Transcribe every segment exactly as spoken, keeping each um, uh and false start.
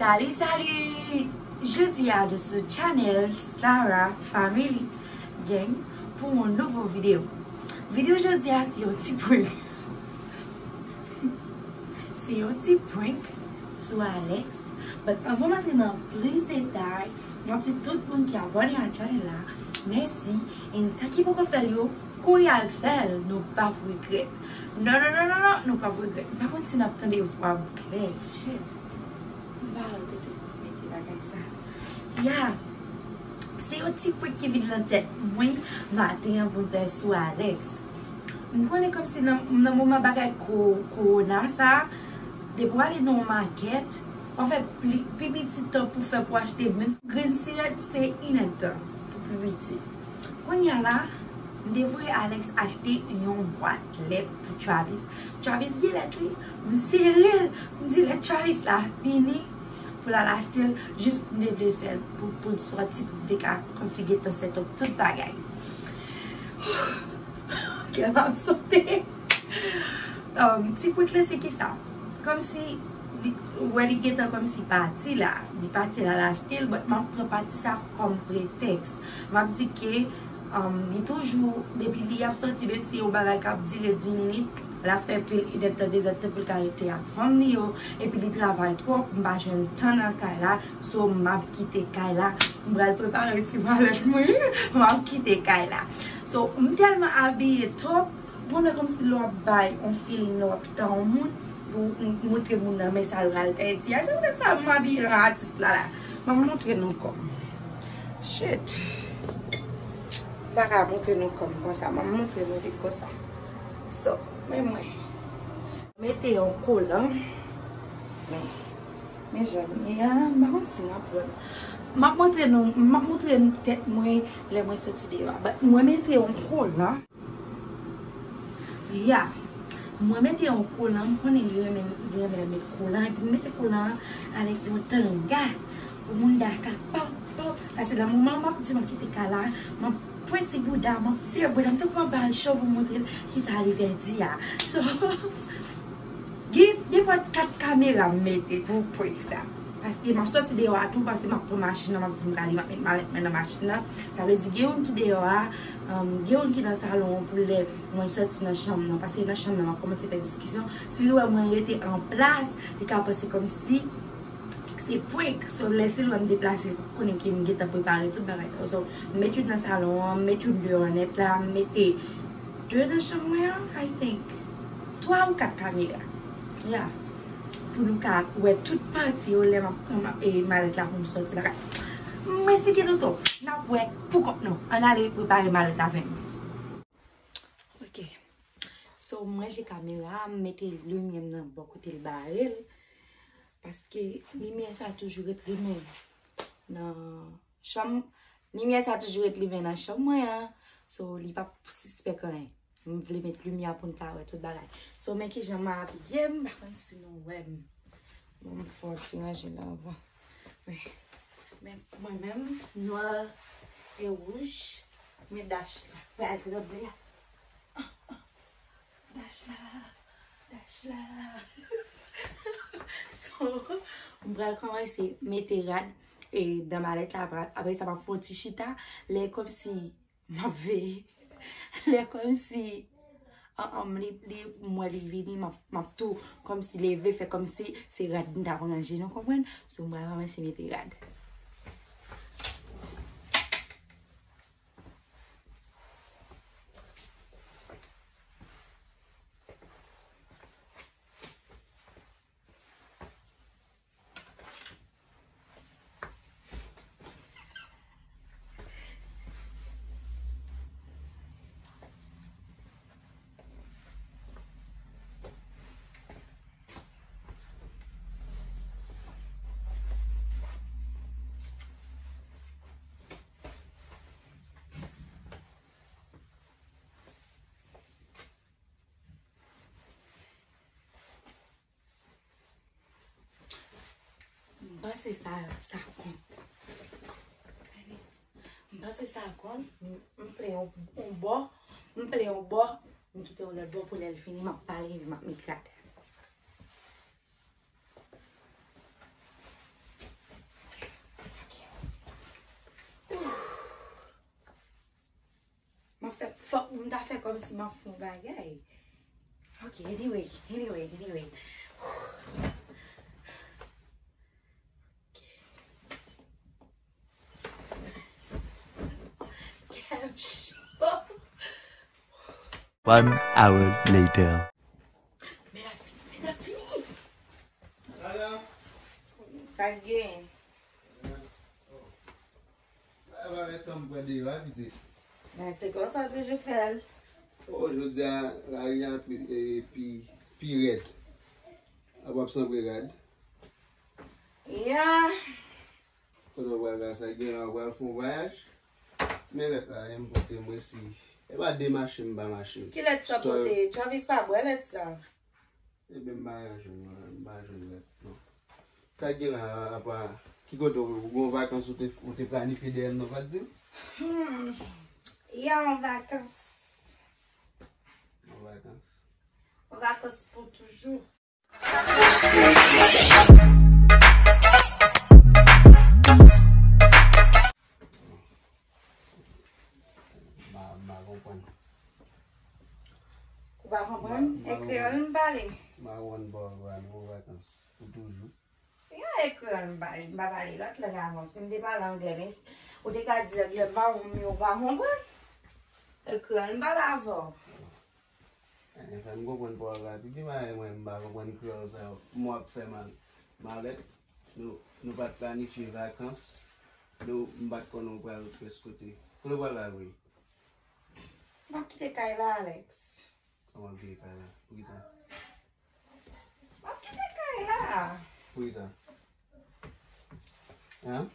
Salut, salut! Jodi a nou sou channel Sarah Family Gang pou yon nouvo videyo. Videyo jodi a se yon ti prank. Se yon ti prank sou Alex. But anvan m antre nan plis detay, m ap di tout moun ki abòne a channel la, mèsi. And sa ki poko fè l yo, kouri al fè l, nou p ap regrèt. Non, non, non, non, non, nou p ap regrèt. M pa konn si n ap tande vwa m klè. Shit. M pa wè kote pou m mete bagay sa. Ya. Se yon ti prank ki vin nan tèt mwen maten an pou m fè sou Alex. M konnen kòmsi nan, nan moman bagay ko-, kowona sa, depi w ale nan yon makèt, w ap fè pli, pi piti tan pou fè pou achte grenn, grenn sirèt se inèdtan pou pi piti. Kounye a la, m te voye Alex achte yon bwat lèt pou Travis. Travis gen lèt wi, m sere l, m di lèt Travis la fini pou l al achte l, jis m te vle fè l pou, pou l sòti, pou m te ka kòmsi gentan set up tout bagay. Kè m ap sote. Um, ti prank la se ki sa? Kòmsi li, ou wè li gentan kòmsi pati la. Li pati la, l achte l, but m ap pran pati sa kòm pretèks. M ap di ke, um, li toujou, depi li ap sòti, menm si yon bagay k ap dire dis minit, l ap fè pil inèdtan, dezèdtan pou l ka rete ak fanm li yo, epi li travay twòp, m pa jwenn tan nan kay la, so m ap kite kay la, m pral prepare ti malèt mwen, m ap kite kay la. So, m tèlman abiye twòp, ou konnen kòmsi lè w ap bay yon feeling, lè w ap tan yon moun, pou w m-, montre moun nan, men sa l pral pèdi a. Se poutèt sa m abiye nan atis la la. M ap montre nou kò m. Shit. M pa ka montre nou kò m konsa. M ap montre nou li konsa. So, men mwen. Mete yon kolan. Men, men jan m ye a, m pa konn si n ap wè m. M ap montre nou, m ap montre nou tèt mwen lè mwen soti deyò a. But mwen mete yon kolan. Ya. Mwen mete yon kolan, m konnen li renmen, li renmen met kolan, epi m mete kolan an avèk yon tanga pou moun da ka pòp, pòp. Paske nan moman m ap di m ap kite kay la, m ap pwenti bouda, m ap tire bouda, m tankou m ap ba l cho pou montre l kisa li vle di a. So, gen, gen pòt kat kamera m mete pou prank sa. Paske m ap sòti deyò a tou, paske m ap pran machin nan, m ap di m prale, m ap met malèt mwen nan machin nan. Sa vle di gen youn ki deyò a, um, gen youn ki nan salon an pou lè mwen sòti nan chanm nan. Paske nan chanm nan, m ap kòmanse fè diskisyon. Si li wè mwen rete an plas, li ka panse kòmsi se prank. So, lè si l wè m deplase, konnen ke m gentan prepare tout bagay sa yo. So, m met youn nan salon an, m met youn deyò nèt la, m mete de nan chanm mwen an, I think. Twa ou kat kamera. Ya. Pou nou ka wè tout pati yo lè m ap pran ma-, e, malèt la pou m sòti lakay. M esplike nou tou. N ap wè pou kont nou. Ann ale prepare malèt la avè m. Ok. So, m ranje kamera, m mete limyè m nan bò kote l bare l. Paske limyè sa toujou ret limen nan chanm. Limyè sa toujou ret limen nan chanm mwen an. So, li p ap sispèk anyen. M vle met limyè pou n ka wè tout bagay. So, men kijan m abiye, m pa konn si nou wè m. Bon, m fè yon ti ranje la anvan. Men, men mwen menm, nwa e wouj, men dash la. Pral tranble a. Dash la, dash la. So, m pral kòmanse mete rad e nan malèt la, apre, apre sa, m ap fè yon ti chita. Lè kòmsi m ap veye. Lè kòmsi, an, an, li, li, m wè li vini, m ap, m ap tou kòmsi leve, fè kòmsi se rad m t ap ranje, nou konprann? So, m pral kòmanse mete rad. M panse sa, sa kont. M panse sa kont, m, m plen yon, yon bò, m plen yon bò, m kite yon lòt bò pou lè l fini, m ap pale epi m ap met rad. Pou m ta fè kòmsi m ap fè yon bagay. Ok, anyway, anyway, anyway. Kè m cho. One hour later. Men l ap fini, men l ap fini. Sa k gen? Sa va avèk tan m pran deyò a pitit. Men se konsa w toujou fè l. O, jodi a, lari a pi, e, pi, pi rèd. Ap ap sanble rad. Ya. Kote w pral la sa, gen la w pral fè yon vwayaj. Men lèt la, e m pote mwen si. E pa de mache m pa mache. Ki lèt sa pote? Travis pa bwè lèt sa. Ebyen m pa jwenn, m pa jwenn lèt non. Sa gen la apa ki kote w gen yon vakans ou te ou te planifye dèyè m non pa t di m? Hmm. Ya yon vakans. Yon vakans. Yon vakans pou toujou. M pa m pa konprann. Ou pa konprann? E kreyòl m pale. M pa konprann pa w pale yon vakans pou toujou. Ya e kreyòl m pale, m pa pale lòt lang avan. Si m te pale anglè, men ou te ka di anglè m pa bon men ou pa konprann. E kreyòl m pale avè w. Fè m konprann pawòl la pi byen paske mwen m pa konprann kreyòl sa yo. M w ap fè mal. Malèt, nou nou pa t planifye vakans. Nou m pa t konnen w pral près kote. Kote w pral la vre? M ap kite kay la, Alex. Kòman w ap kite kay la? Poukisa? M ap kite kay la. Poukisa? Hein?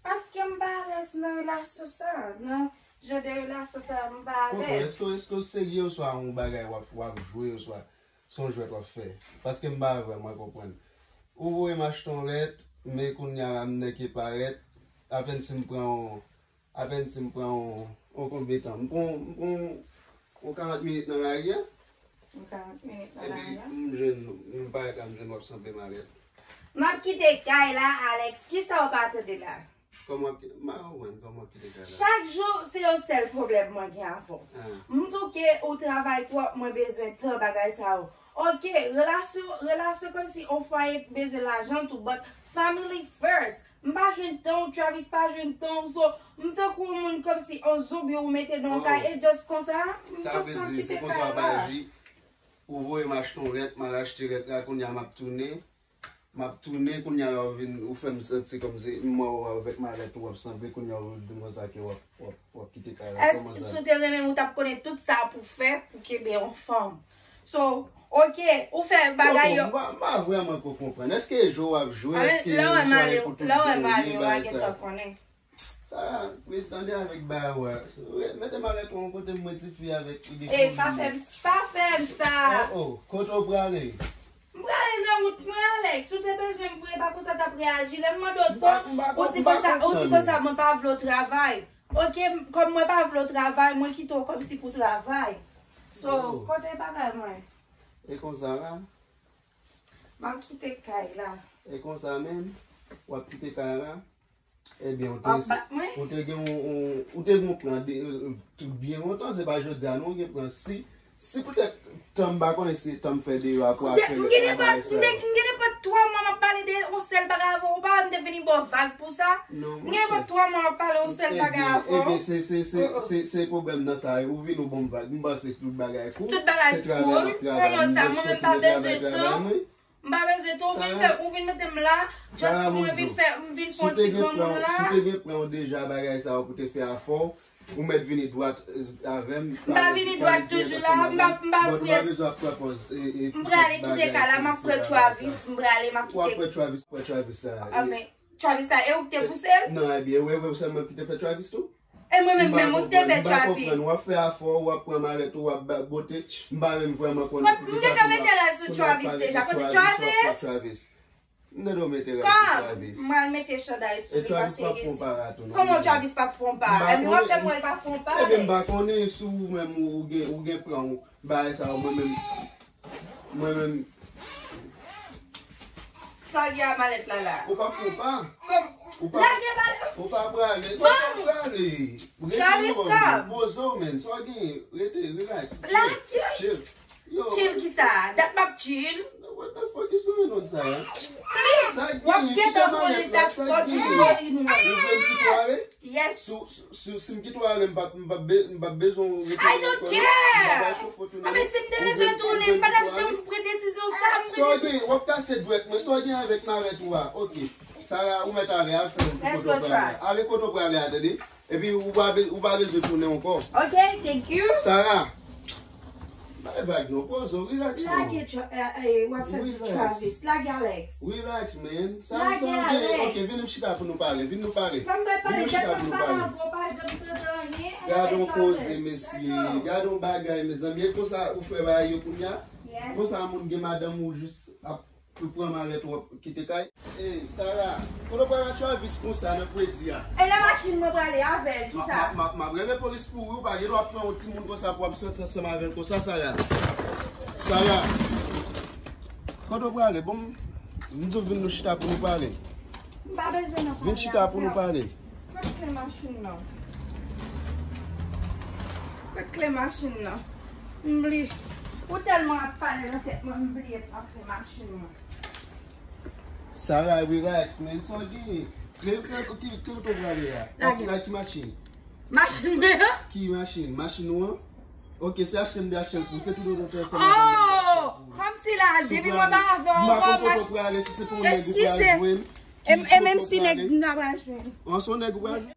Paske m pa alèz nan relasyon sa, nan jan de relasyon sa, m pa alèz. Èske èske w serye oswa yon bagay w ap w ap jwe oswa se yon jwèt w ap fè? Paske m pa vrèman konprann. Ou voye m achte yon lèt, men kounye a la m nèke parèt, apèn si m pran yon, apèn si m pran yon, yon konbyen tan? M pran yon, m pran yon, yon karant minit nan lari a. Yon karant minit nan lari a. Epi m jwenn, m parèt la, m jwenn w ap sanble malèt. M ap kite kay la, Alex. Kisa w pa tande la? Kòman ki, m pa konprann kòman w kite kay la. Chak jou, se yon sèl pwoblèm mwen gen avè w. M di w ke ou travay twòp, mwen bezwen tan bagay sa yo. Ok, relasyon, relasyon kòmsi yon fwaye bezwen lajan tou, but family first. M pa jwenn tan w, Travis pa jwenn tan w, so m tankou yon moun kòmsi yon zonbi ou mete nan yon kay, e just konsa, m just ap kite kay la. Ou voye m achte yon lèt, m al achte lèt la, kounye a m ap tounen. M ap tounen, kounye a la ou vin, ou fè m santi kòmsi m wè w avèk malèt ou w ap sanble, kounye a ou di m konsa ke w ap, w ap, w ap kite kay la. Kòman sa? Si w te renmen m, ou t ap konnen tout sa pou fè pou kenbe yon fanm. So, ok, ou fè bagay yo. M pa, m pa vrèman ko konprann. Èske jwe w ap jwe? Èske yon swaye pou tout bon ye, bagay sa? Sa, Chris, tande avèk bagay ou a. Mete malèt ou yon kote m mwen tifi avèk ide. Ey, pa fè m, pa fè m sa. Oh, oh, kote w prale? M prale nan wout mwen, Alex. Si w te bezwen m vre, pa konsa w t ap reyaji. Lè m mande w tan, ou di konsa, ou di konsa mwen pa vle w travay. Ok, kòm mwen pa vle w travay, mwen kite w kòmsi pou travay. So, kote bagay mwen? E konsa la? M ap kite kay la. E konsa menm? W ap kite kay la? Ebyen, ou te, ou te gen yon, ou te gen yon plan de, tout byen lontan, se pa jodi a non, ou gen plan. Si, si poutèt tan m pa konnen si tan m fè deyò a pou ap fè bagay sa yo. M gen nenpòt twa mwa m ap pale de yon sèl bagay avè w, ou pa wè m te vini ba w vag pou sa? M gen nenpòt twa mwa m ap pale yon sèl bagay avè w. Ebyen, se, se, se, se, se pwoblèm nan sa, ou vin ou ba m vag, m panse tout bagay cool. Tout bagay cool, kòman sa, mwen menm pa bezwen tan. M pa bezwen tan, ou vin fè, ou vin mete m la, just pou mwen vin fè, m vin fè yon ti granmoun la. Si w te gen plan w deja bagay sa yo pou te fè afè w, ou mèt vini dwat avè m. M pa vini dwat toujou la, m pa, m pa priye. M prale kite kay la, m ap pran Travis, m prale, m ap kite. W ap pran Travis, pran Travis sa. Travis sa, e ou ki te pouse l? Non, ebyen, ou, ou sèlman ki te fè Travis tou? E mwen menm, menm, ou ki te fè Travis? M pa konprann, w ap fè afè w, w ap pran malèt ou, w ap bote, m pa menm vrèman konnen poukisa pou w ap pale de Travis, w ap pran Travis. M tande w mete rad sou Travis. Kòm m al mete chanday sou li, paske gen di. Kòman Travis p ap fè yon pa? Ebyen w ap fè m wè l pa fè yon pa. Ebyen m pa konnen si ou menm ou gen, ou gen plan w, bagay sa yo, mwen menm. Mwen menm. Sa w gen a malèt la la? Ou pa fè yon pa? Kòm, Ou pa, lage bal. Ou pa prale, ou pa prale. Rete Travis, non, come. Poze w, man. Sa w gen? Rete, relax. Chill, lage. Chill. Yo. Chill ki sa? Dat m ap chill. What the fuck is going on, Sarah? Please, w ap gentan konnen sa, fucking boring. Ou vle m kite w ale? Yes. Si, si, si, si m kite w ale, m p ap, m p ap be-, m p ap bezwen w rete. I don't care. Anben, si m te bezwen tounen, m pa t ap janm pran desizyon sa a. Sa w gen? W ap kase dwèt mwen. Sa w gen avèk marèt ou a? Ok. Sarah, ou mèt ale, al fè yon kote w prale. Ale kote w prale a, tande. Epi ou pa be-, ou pa bezwen tounen ankò. Ok, thank you. Sarah, bay vag non, poze w, relax non. Lage Tra-, eh, eh, w ap fè ti Travis. Lage Alex. Relax, man. Sa, lage Alex. Ok, vin nou chita pou nou pale. Vin nou pale. Fè m pale, pale, pale ankò, pa janm tande anyen. Gade yon koze, mesye. Gade yon bagay, mezanmi. E konsa ou fè bagay yo kounye a? Konsa moun gen madanm ou jis ap Ou pran malèt ou ap kite kay. Ey, Sarah, kote w pral ak Travis konsa nan fredi a? E nan machin mwen prale avè l, kisa? M ap, m ap, m ap rele polis pou ou, wi, ou pa gen dwa pran yon timoun konsa pou w ap sòti ansanm avè l konsa, Sarah. Sarah, kote w prale? Bon, m di w vin nou chita pou nou pale. M pa bezwen nan pale. Vin chita pou nou pale. Kot kle machin nan? Kot kle machin nan? M bliye. Ou tèlman ap pale nan tèt mwen, m bliye pran kle machin mwen. Sarah, relax, man. Sa w gen? Kle, kle, ki, ki kote w prale a? Ak, ak ki machin? Machin mwen an? Ki machin? Machin ou an? Ok, se achte m te achte l pou, se tout otan te ansanm avè m. Oh! Kòmsi la, depi mwen pa avè w, kòman? M pa konn kote w prale, si se pou yon nèg ou pral jwenn. E, e menm si nèg m ta pral jwenn. An, se yon nèg ou pral jwenn.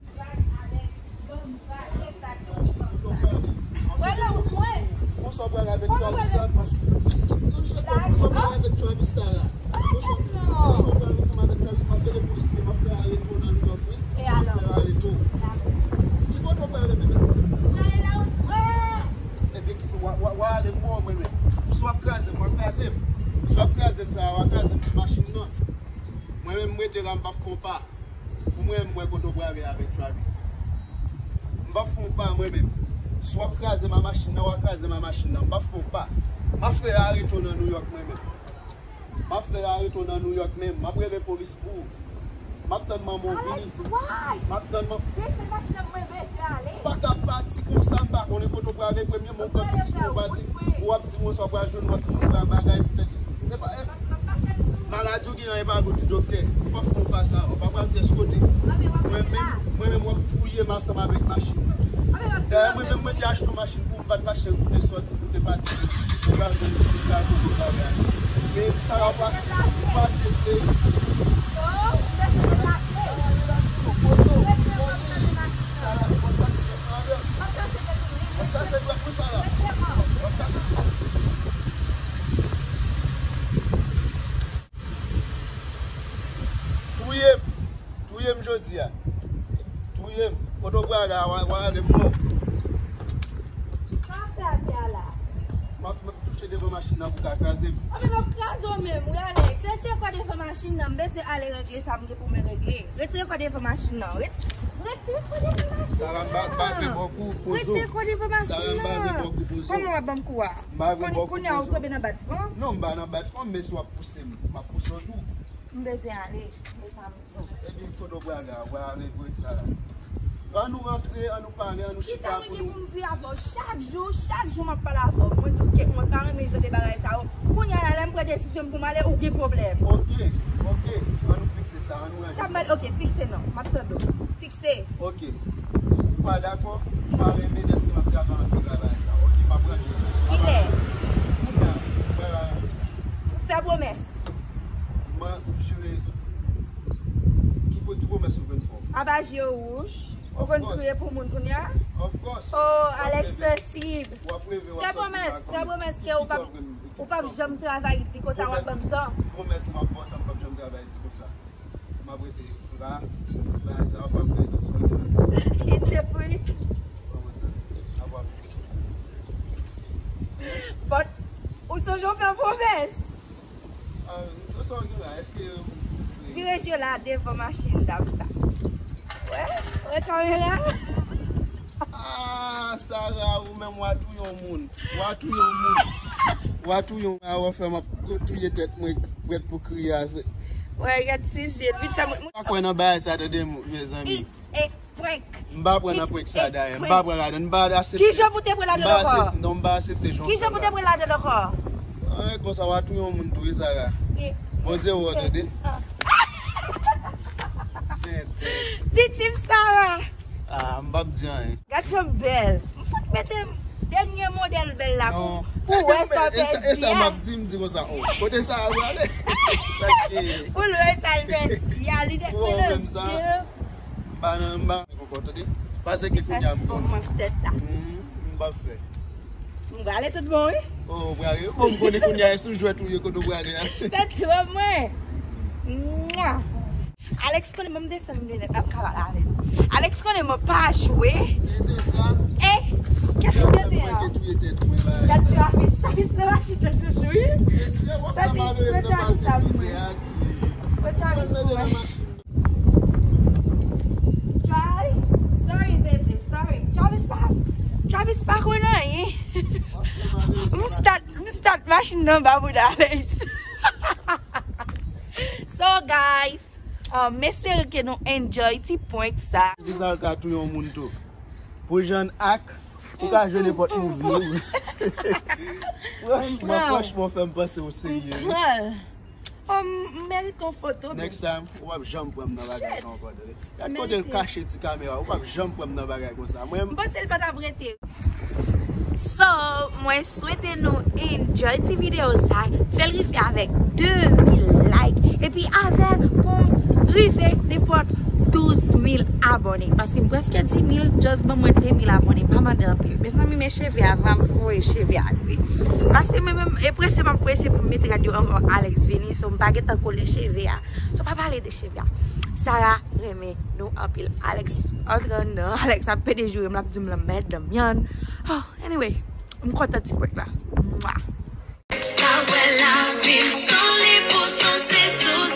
Konsa w pral avèk Travis la. Konsa w pral avèk Travis la. Konsa w pral ansanm avèk Travis la. Konsa w pral ansanm avèk Travis, m ap rele polis pou yo, m ap fè areto nan Nouyòk, wi. M ap fè areto. Ki kote w prale menm? Ebyen, w a, w a, w a ale mò mwen menm. Si w ap kraze m, w ap kraze m. Si w ap kraze m, sa a, w a kraze m sou machin nan. Mwen menm, m rete la, m p ap fè yon pa. Pou mwen, m wè kote w prale avèk Travis. M p ap fè yon pa, mwen menm. Si w ap kraze m a machin nan, w a kraze m a machin nan. M p ap fè yon pa. M ap fè areto nan Nouyòk, mwen menm. M ap fè areto nan Nouyòk menm. M ap rele polis pou ou. M ap tann manman w vini. M ap tann manman. Desann machin nan, mwen bezwen ale. Ou pa ka pati konsa, m pa konnen kote w prale. Premye mwen pran pitit mwen pati. Ou ap di mwen sa w pral jwenn, w ap di mwen pral bagay poutèt. E pa, e, maladi w gen an, e pa gon ti doktè. Ou p ap fè yon pa sa, ou pa pral pyès kote. Mwen menm, mwen menm w ap touye m ansanm avèk machin nan. Dayè, mwen menm, mwen te achte yon machin pou m pa t mache koute sòti. Ou te pati, ou te pral jwenn, ou te pral jwenn travay. Men sa w ap pase, ou pase, e. Touye m. Touye m jodi a. Touye m. Kote w prale a, w a, w a ale m mò. Sa w ap fè atè a la? M ap, m ap touche devan machin nan pou ka kraze m. Anben, m ap kraze w menm, wi, Alex. Retire kò devan machin nan, m bezwen ale regle sa m gen pou mwen regle. Retire kò devan machin nan. Ret-, retire kò devan machin nan. Sara, m pa, m pa vle bò kou, pozo. Retire kò devan machin nan. Sara, m pa vle bò kou, pozo. Kòman w ap ban m kou a? M pa vle bò kou, pozo. Kounye a, ou tonbe nan bat van? Non, m pa nan bat van, men si w ap pouse m, m ap pouse w tou. M bezwen ale. Ebyen, kote w prale a? W ale vre sa la. Ann nou rantre, ann nou pale, ann nou chita pou nou. Kisa mwen gen pou m di avè w? Chak jou, chak jou m ap pale avè w. Mwen di w, kèt, mwen pa renmen jan de bagay sa yo. Kounye a la, lè m pran desizyon m pou m ale, ou gen pwoblèm. Ok, ok. Ann nou fikse sa, ann nou ranje sa. Sa m pral, ok, fikse non. M ap tande w. Fikse. Ok. Ou pa dakò? Ou pa renmen, desann m ap travay anpil travay sa. Ok, m ap ranje sa. Kilè? Kounye a, m pral ranje sa. Fè pwomès. Mwen, m jire. Ki pwo-, ki pwomès ou konn fè? Apa je w wouj, ou konn kriye pou moun kounye a? Of course. Oh, Alex sansib. W ap reve, w ap santi m pa konn. Fè pwomès, fè pwomès ke ou p ap, ou p ap janm travay di konsa, w ap ban m tan. Pwomèt ou m ap ba w tan, m p ap janm travay di konsa. M ap rete la, bagay sa yo p ap rete sou mwen. It's a prank. But, ou sonje w fè pwomès? Ah, sa, sa w gen la? Èske ou vle? Vire je w la devan machin dam sa. Wè, wè kamera. Ah, Sara, ou menm w a touye yon moun. W a touye yon moun. W a touye yon moun. A, w a fè m ap touye tèt mwen, prèt pou kriye a. Wè, gad ti je l, vin fè mwen. Pa kwè nan bagay sa, tande, mezanmi. It's a prank. M pa pran nan prank sa dayè. M pa pran ladan. M pa aksepte. Kijan pou te pran ladan ankò? Non, m pa aksepte jan w fè la. Kijan pou te pran ladan ankò? Ay, konsa w a touye yon moun tou wi, Sara. Bondye wè w, tande. Tenten. Di Team Sara. Ah, m p ap di anyen. Gad jan bèl. M fout mete dènye modèl bèl la pou, pou wè sa w pèdi a. E sa m ap di, m di konsa, oh, kote sa a prale? Sa k ye? Pou l wè sa l pèdi a, li te menm sa. M pa nan, m pa nan konkò, tande. Pase ke kounye a m konn. Mwen tèt sa. M p ap fè. M prale tout bon, wi. Oh, ou prale. Bon, m konnen kounye a, e sou jwèt ou ye kote ou prale a. Fè twò mwen. Mwa. Alex konnen mwen m desann m linèt, m ap ka pale avè l. Alex konnen mwen pa jwe. Tete sa. E, kèsi tete a? Gad Travis, Travis nan machin nan toujou, wi. Sa di, mwen Travis la mwen. Mwen Travis mwen. Travis, sorry, baby, sorry. Travis pa, Travis pa konn anyen. M start, m start machin nan ba bouda Alex. So, guys, um, m espere ke nou enjoy ti prank sa. Vizaj ka touye yon moun tou. Pou jan ak, ou ka jwe nenpòt movie. Franchman, franchman, fè m panse ou serye. Oh, m merite yon foto. Next time, ou p ap janm pran m nan bagay sa ankò, tande. Gad kote l kache ti kamera, ou p ap janm pran m nan bagay konsa. Mwen, m panse l pa t ap rete. So, mwen swete nou enjoy ti videyo sa, fè l rive avèk de mil like, epi avè l pou m rive nenpòt douz mil abòne. Paske m prèske di mil, just ban mwen de mil abòne, m pa mande anpil. Mezanmi, men cheve a, va m voye cheve a, wi. Paske mwen menm, e prese m ap prese pou m mete rad yo anvan Alex vini, so m pa gentan kole cheve a. So pa pale de cheve a. Sara renmen nou anpil. Alex antre anndan, Alex ap pede joure m, l ap di m lanmèd, lanmyann. Oh, anyway, m kontan ti prank la. Mwa. Pa wè lavi m sou li, poutan se tou